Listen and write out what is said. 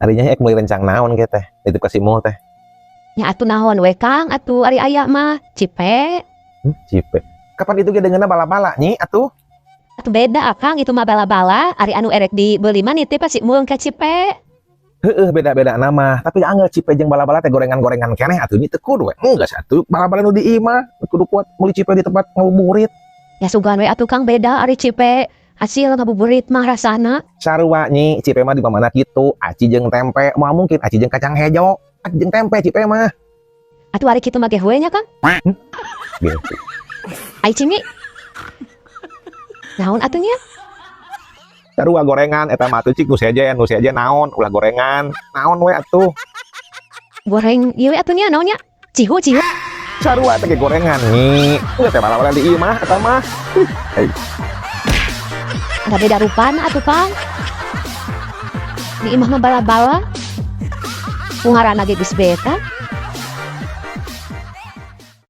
Ari Nyai ek meuli rencang naon kieu teh? Nitip ka si Mul teh. Nya atuh naon we, Kang, atuh ari aya mah cipe. Cipe. Kapan itu ge deungeunna bala-bala, Nyi, atuh? Atuh beda, Akang, itu mah bala-bala, ari anu erek dibeli mah nitip ka si Mul ka cipe. Heeh, beda-beda nama, tapi angger cipe jeung bala-bala teh gorengan-gorengan keneh atuh, Nyi, teu kudu we. Enggak atuh bala-bala nu di imah, kudu kuat meuli cipe di tempat ngabuburit. Ya sugan we atuh, Kang, beda ari cipe hasil ngabuburit mah rasana. Sarua, Nyi, cipe mah di mana kitu, aci jeung tempe, moal mungkin aci jeung kacang hejo. Aci jeung tempe cipe mah. Atuh ari kitu mah gehu nya, Kang. Gitu. Ai cimi. Naon atuh nya? Sarua gorengan eta mah atuh, cik nu sejen naon, ulah gorengan. Naon we atuh. Goreng ieu we atuh nya, naon nya? Cihu, cihu. Sarua teh ge gorengan, Nyi. Geus teh bala-bala di imah eta mah. Hei. Ada beda rupana atuh, Kang. Di imah mah bala-bala. Ku ngaranna ge geus beda.